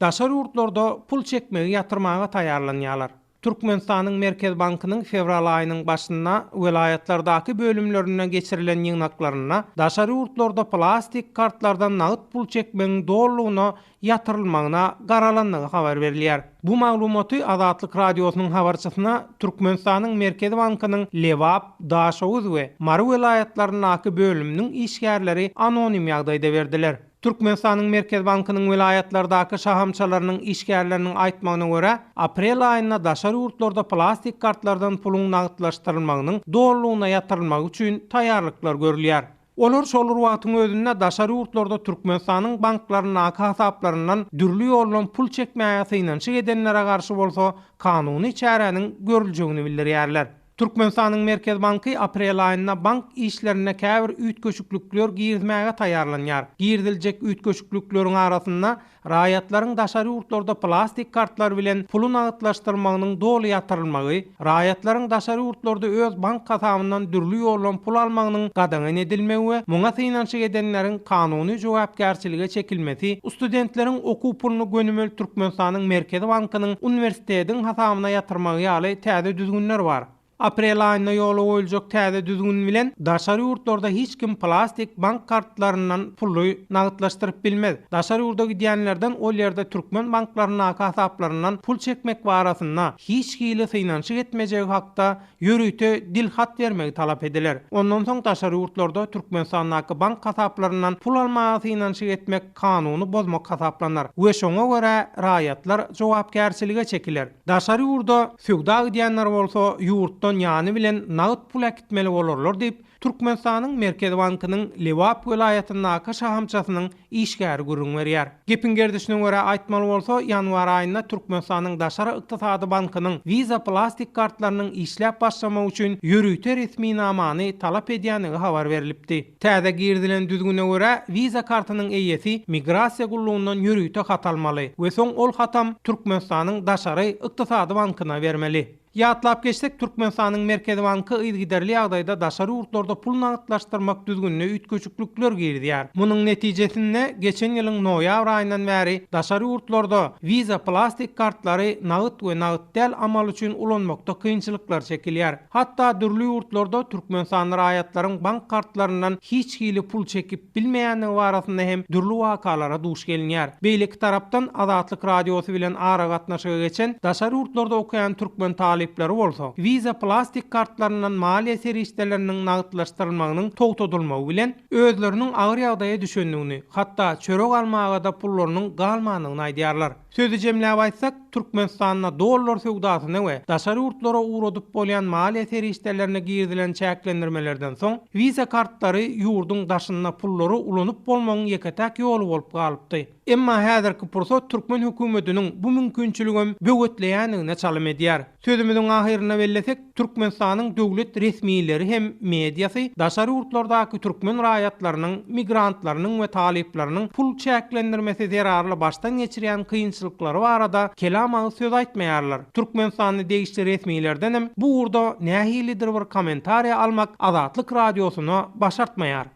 Daşary ýurtlarda pul çekmegi ýatyrmaga taýýarlanýarlar. Türkmenistanyň Merkezi bankynyň fewral aýynyň başynda welaýatlardaky bölümlerinde geçirilen ýygnaklarynda daşary ýurtlarda plastik kartlardan nagt pul çekmegiň dolulygyna ýatyrylmagyna garalandygy habar berilýär. Bu maglumaty Azatlyk Radiosynyň habarçysyna Türkmenistanyň Merkezi bankynyň Lebap, Daşoguz we Mary welaýatlaryndaky bölüminiň işgärleri anonim ýagdaýda berdiler. Türkmenistanyň Merkezi bankynyň welaýatlardaky şahamçalarynyň işgärleriniň aýtmagyna görä, aprel aýynda daşary ýurtlarda plastik kartlardan puluň nagtlaşdyrylmagynyň dolulygyna ýatyrylmagy üçin taýýarlyklar görülýär. Olar şol bir wagtyň özünde daşary ýurtlarda Türkmenistanyň banklaryndaky hasaplaryndan dürli ýoldan pul çekmäge synanyşyk edenlere garşy bolsa kanuny çäräniň görüljegini bildirýärler. Türkmenistanyň Merkezi banky aprel aýynda bank işlerinde käbir üýtgeşiklikler girizmäge taýýarlanýar. Giriziljek üýtgeşiklikleriň arasynda Raýatlaryň daşary ýurtlarda plastik kartlar bilen puly nagtlaşdyrmagynyň doly ýatyrylmagy, raýatlaryň daşary ýurtlarda öz bank hasabyndan dürli ýoldan pul almagynyň gadagan edilmegi we muňa synanyşyk edenleriň kanuny jogapkärçilige çekilmesi, studentleriň okuw puluny gönümel Türkmenistanyň Merkezi bankynyň uniwersitetiň hasabyna ýatyrmagy ýaly täze düzgünler bar. Aprel aýynda ýola goýuljak täze düzgün bilen daşary ýurtlarda hiç kim plastik bank kartlaryndan puly nagtlaşdyryp bilmez. Daşary ýurda gidýänlerden ol ýerde türkmen banklaryndaky hasaplaryndan pul çekmek barasynda hiç hili synanyşyk etmejegi hakda ýörite dil hat bermegi talap ediler. Ondan soň daşary ýurtlarda Türkmenistandaky bank hasaplaryndan pul almaga synanyşyk etmek kanuny bozmak hasaplanar we şoňa görä raýatlar jogapkärçilige çekiler. Daşary ýurda söwda gidýänler bolsa ýurtdan ýany bilen nagt pul äkitmeli bolarlar diýip, Türkmenistanyň Merkezi bankynyň Lebap welaýatyndaky şahamçasynyň işgäri gürrüň berýär. Gepiň gerdişine görä aýtmaly bolsa, ýanwar aýynda Türkmenistanyň Daşary ykdysady bankynyň Visa plastik kartlarynyň işläp başlamagy üçin ýörite resminamany talap edýändigi habar berlipdi. Täze girizilen düzgüne görä, Visa kartynyň eýesi Migrasiýa gullugyndan ýörite hat almaly we soň ol hatam Türkmenistanyň Daşary ykdysady bankyna bermeli. Ýatlap geçsek, Türkmenistanyň Merkezi banky yzygiderli ýagdaýda daşary ýurtlarda pul nagtlaşdyrmak düzgünine üýtgeşiklikler girizýär. Munuň netijesinde, geçen ýylyň noýabr aýyndan bäri daşary ýurtlarda Visa plastik kartlary nagt we nagt däl amal üçin ulanmakda kynçylyklar çekilýär. Hatda dürli ýurtlarda türkmenistanly raýatlaryň bank kartlaryndan hiç hili pul çekip bilmeýändigi barasynda hem dürli wakalara duş gelinýär. Beýleki tarapdan, Azatlyk Radiosy bilen aragatnaşyga geçen daşary ýurtlarda okaýan türkmen talyplary bolsa, Visa plastik kartlaryndan maliýe serişdeleriniň nagtlaşdyrylmagynyň togtadylmagy bilen, özleriniň agyr ýagdaýa düşendigini, hatda çörek almaga-da pullarynyň galmandygyny aýdýarlar. Sözi jemläp aýtsak, Türkmenistanda dollar söwdasyna we daşary ýurtlara ugradyp bolýan maliýe serişdelerine girizilen çäklendirmelerden soň, Visa kartlary ýurduň daşynda pullary ulanyp bolmagyň ýeke-täk ýoly bolup galypdy. Emma häzirki pursat türkmen hökümetiniň bu mümkinçiligem böwetleýändigine çalym edýär. Sözümiziň ahyrynda bellesek, Türkmenistanyň döwlet resmileri hem mediasy daşary ýurtlardaky türkmen raýatlarynyň, migrantlarynyň we talyplarynyň pul çäklendirmesi zerarly başdan geçirýän kynçylyklary barada kelam agyz söz aýtmaýarlar. Türkmenistanly degişli resmilerdenem bu ugurda nähilidir bir kommentariýa almak Azatlyk Radiosyna başartmaýar.